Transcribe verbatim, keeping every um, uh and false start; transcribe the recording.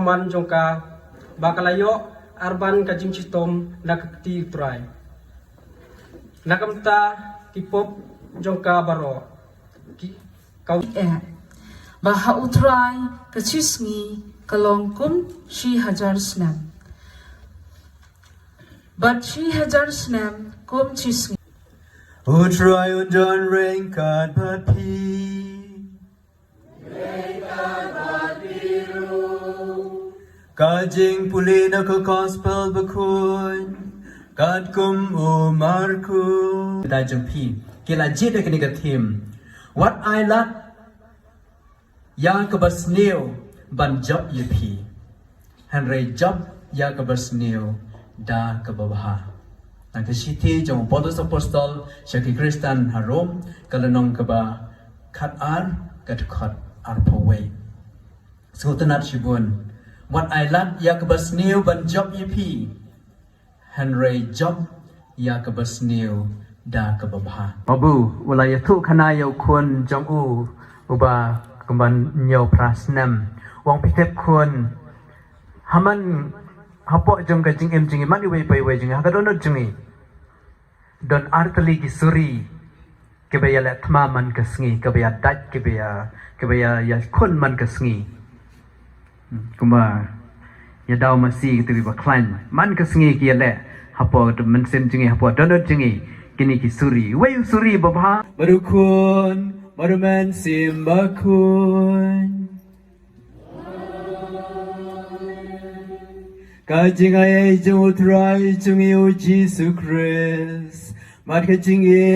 Wan jong ka, ba ka la ïoh arban ka jingshitom na ka kti U Trai. Na ka bynta ki pop jong ka baroh. Ki ka eh. Ba ha U Trai ka shi sngi ka long kum shi hajar snem. Bad shi hajar snem kum shi sngi. U Trai un don ryngkat bad phi. Ka jingpule na ka Gospel Bakhuid katkum u Markus. Da jong phi ki la jied da kane ka theme. Wat ai lad ïa kaba sniew ban jop ïa phi, hynrei jop ïa kaba sniew da kaba bha. Na ka shithi jong u Paulus Apostol sha ki Khristan ha Rom, ka lynnong kaba khatar, ka dkhot arphew wei. Sngewtynnat shibun. Wat ai lad ïa kaba sniew ban jop ïa phi, hynrei jop ïa kaba sniew da kaba bha. Mabu u la ïathuh khana ïa u khun jong u uba kumban hynñiew phra snem. Ong phi tip khun, ha man, hapoh jong ka jingim jong ngi, man iwei pa iwei jong ngi, ha ka dohnud jong ngi, don artylli ki suri kiba ïaleh thma man ka sngi, kiba ïadait, kiba ïa, kiba ïa, ïakhun man ka sngi. Hmm, kumba ïa daw masi kito kiba khlaiñ man ka sngi ki ïaleh hapoh ka mynsiem jong ngi, hapoh dohnud jong ngi. Kine ki suri, wei u suri ba bha. Bad u khun, bad u mynsiem bakhuid. Ka jingai jong u Trai jong ngi u Jisu Khrist. Mat ka jingim.